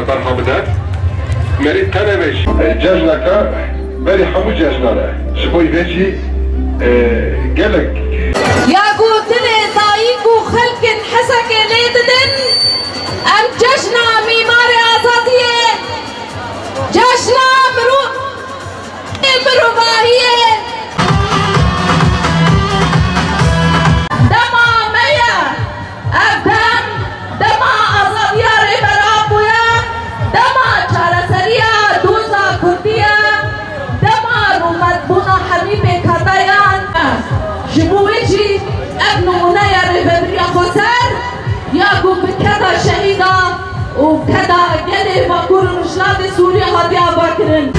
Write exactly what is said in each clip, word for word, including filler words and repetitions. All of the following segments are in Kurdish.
Berha bide. Merî tenê vê jî. Cejneke berî hemû cejnan e. Ji bo vê jî, e, gelek. Ya ku dilê dayik û xelkên Hesekê lê didin, em cejna Mîmarê Azadiyê, cejna mirov-, mirovahiyê. Dema me ye. Ev dem, dema azadiya Rêber Apo ye, dema çareseriya doza Kurdî ye, dema rûmetbûna hemî pêkhateyan e. Ji bo wê jî ev nimûneya rêvebiriya xweser ya ku bi keda şehîda û keda gelê Bakur û Rojhilatê Sûriyê hatiye avakirin.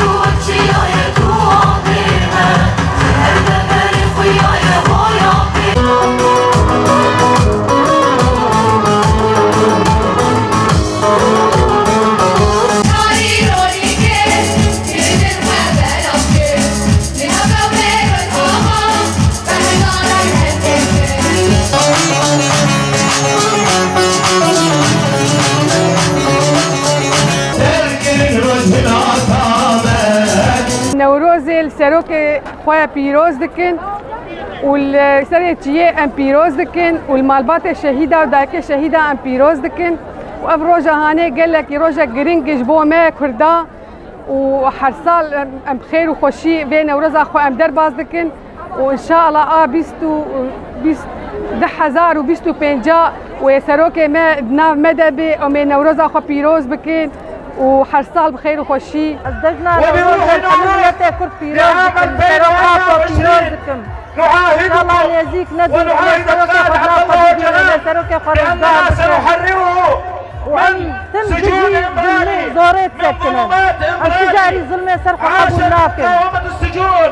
Newrozê li serokê xwe pîroz dikin û li serê çiyê em pîroz dikin û li malbatê şehîda û dayikê şehîda em pîroz dikin û ev roja hanê gelekî rojek giring e ji bo me Kurda. û her sal em, em bi xêr û xweşî vê Newroza xwe em derbas dikin û înşallah a bîst û, bîst, du hezar û bîst û pênc wê serokê me di nav me de be, em ê Newroza xwe pîroz bikin û her sal bi xêr û xweşî. Ez cejna Newrozê li hemû miletê Kurd pîroz dikim, serok Apo pîroz dikim. نعاهدكم ونعاهد القائد عبد الله أوجلان بأننا سنحرره من سجون إمرالي، من ظلمات إمرالي. عاشت مقاومة السجون،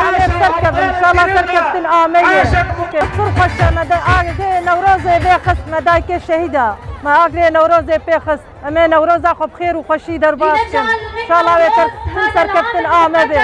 عاشت عبد الكريم إمرالي، عاشت مق- Pir xweş e, me de agirê Newrozê vê xist, me dayikê şehîda. Me agirê Newrozê pê xist. Em ê Newroza xwe bi xêr û xweşî derbas bikin. Înşallah wê ter-, tim serkeftin a me be.